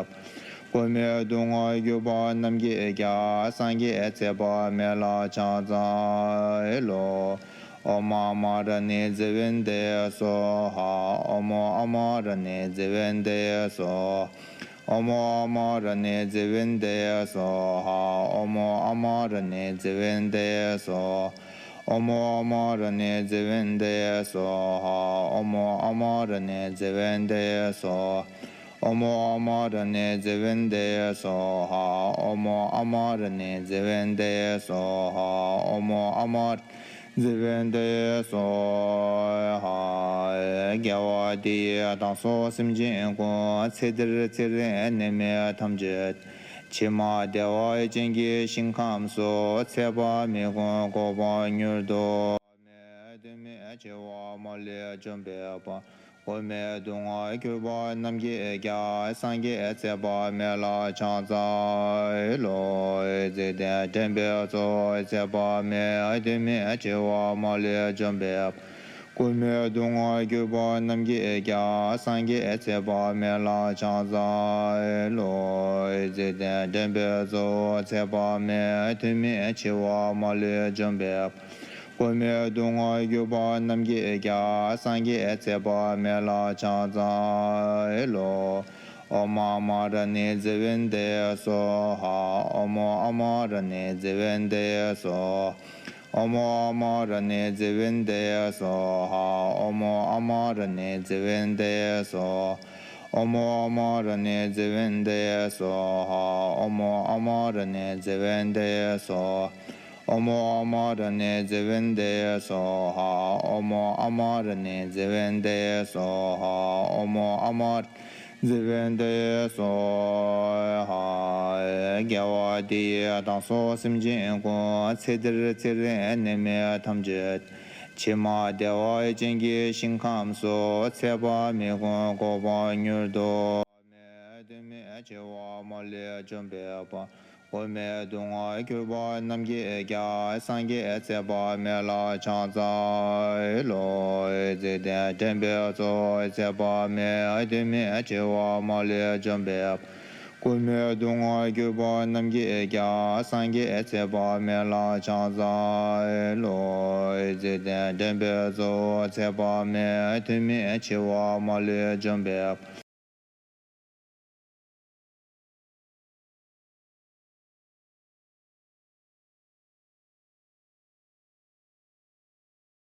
སྐུ་མེད་སྡུག་བསྔལ་གྱུར་པ་རྣམས་ཀྱིས་ཀྱང་། སངས་རྒྱས་ཚེ་དཔག་མེད་ལ་ཕྱག་འཚལ་ལོ། ཨོཾ་ཨ་མ་ར་ཎི་ཛི་བན་ཏེ་སྭཱ་ཧཱ། ཨོཾ་ཨ་མ་ར་ཎི་ཛི་བན་ཏེ་སྭཱ་ཧཱ། ཨོཾ་ཨ་མ་ར་ཎི་ཛི་བན་ཏེ་སྭཱ་ཧཱ། ཨོཾ་ཨ་མ་ར་ཎི་ཛི་བན་ཏེ་སྭཱ་ཧཱ། ཨོཾ་ཨ་མ་ར་ཎི་ཛི་བན་ཏེ་སྭཱ་ཧཱ། ཨོཾ་ཨ་མ་ར་ཎི་ཛི་བན་ཏེ་སྭཱ་ཧཱ། ཨོཾ་ཨ་མ་ར་ཎི་ཛི་བན་ཏེ་སྭཱ་ཧཱ། ཨོཾ་ཨ་མ་ར་ཎི་ཛི་བན་ཏེ་སྭཱ་ཧཱ། ཨོཾ་ཨ་མ་ར་ཎི་ཛི་བན་ཏེ་སྭཱ་ཧཱ། དགེ་བ་འདི་ཡིས་བདག་སོགས་སེམས་ཅན་ཀུན། ཚེ་འདིར་ཚེ་རིང་ནད་མེད་ཐམས་ཅད་དེ། ཕྱི་མ་བདེ་བ་ཅན་གྱི་ཞིང་ཁམས་སུ། ཚེ་དཔག་མེད་ཀུན་འགོད་པར་འགྱུར་དུ། མེད། ཐུགས་མི་འཆི་བ་མ་ལུས་འཇོམས་པའི་དཔལ། སྐུ་མེད་སྡུག་བསྔལ་གྱུར་པ་རྣམས་ཀྱིས་ཀྱང་། སངས་རྒྱས་ཚེ་དཔག་མེད་ལ་ཕྱག་འཚལ་ལོ། བརྩེ་ལྡན་འདྲེན་པའི་གཙོ་བོ་ཚེ་དཔག་མེད། ཐུགས་མི་འཆི་བ་མ་ལུས་འཇོམས་པའི། སྐུ་མེད་སྡུག་བསྔལ་གྱུར་པ་རྣམས་ཀྱིས་ཀྱང་། སངས་རྒྱས་ཚེ་དཔག་མེད་ལ་ཕྱག་འཚལ་ལོ། བརྩེ་ལྡན་འདྲེན་པའི་གཙོ་བོ་ཚེ་དཔག་མེད། ཐུགས་མི་འཆི་བ་མ་ལུས་འཇོམས་པའི། སྐུ་མེད་སྡུག་བསྔལ་གྱུར་པ་རྣམས་ཀྱིས་ཀྱང་། སངས་རྒྱས་ཚེ་དཔག་མེད་ལ་ཕྱག་འཚལ་ལོ། ཨོཾ་ཨ་མ་ར་ཎི་ཛི་བན་ཏེ་སྭཱ་ཧཱ། ཨོཾ་ཨ་མ་ར་ཎི་ཛི་བན་ཏེ་སྭཱ་ཧཱ། ཨོཾ་ཨ་མ་ར་ཎི་ཛི་བན་ཏེ་སྭཱ་ཧཱ། ཨོཾ་ཨ་མ་ར་ཎི་ཛི་བན་ཏེ་སྭཱ་ཧཱ། ཨོཾ་ཨ་མ་ར་ཎི་ཛི་བན་ཏེ་སྭཱ་ཧཱ། ཨོཾ་ཨ་མ་ར་ཎི་ཛི་བན་ཏེ་སྭཱ་ཧཱ། ཨོཾ་ཨ་མ་ར་ཎི་ཛི་བན་ཏེ་སྭཱ་ཧཱ། ཨོཾ་ཨ་མ་ར་ཎི་ཛི་བན་ཏེ་སྭཱ་ཧཱ། ཨོཾ་ཨ་མ་ར་ མཛད་པའི་མཐའ་ཡས་སོ། ཧ། དགེ་བ་འདི་ཡིས་བདག་སོགས་སེམས་ཅན་ཀུན། ཚེ་འདིར་ཚེ་རིང་ནད་མེད་ཐམས་ཅད། ཕྱི་མ་བདེ་བ་ཅན་གྱི་ཞིང་ཁམས་སུ། ཚེ་དཔག་མེད་ཀུན་འགོག་པར་མྱུར་དུ། མེད་དུས་མེད་འཆི་བ་མ་ལུས་འཇོམས་པའི་དཔལ། མགོན་མེད་སྡུག་བསྔལ་གྱུར་པ་རྣམས་ཀྱིས་ཀྱང་། སངས་རྒྱས་ཚེ་དཔག་མེད་ལ་ཕྱག་འཚལ་ལོ། འཇིག་རྟེན་འདྲེན་པའི་གཙོ་བོ་ཚེ་དཔག་མེད། དུས་མེད་འཆི་བ་མ་ལུས་འཇོམས་པའི། མགོན་མེད་སྡུག་བསྔལ་གྱུར་པ་རྣམས་ཀྱིས་ཀྱང་། སངས་རྒྱས་ཚེ་དཔག་མེད་ལ་ཕྱག་འཚལ་ལོ། འཇིག་རྟེན་འདྲེན་པའི་གཙོ་བོ་ཚེ་དཔག་མེད། དུས་མེད་འཆི་བ་མ་ལུས་འཇོམས་པའི།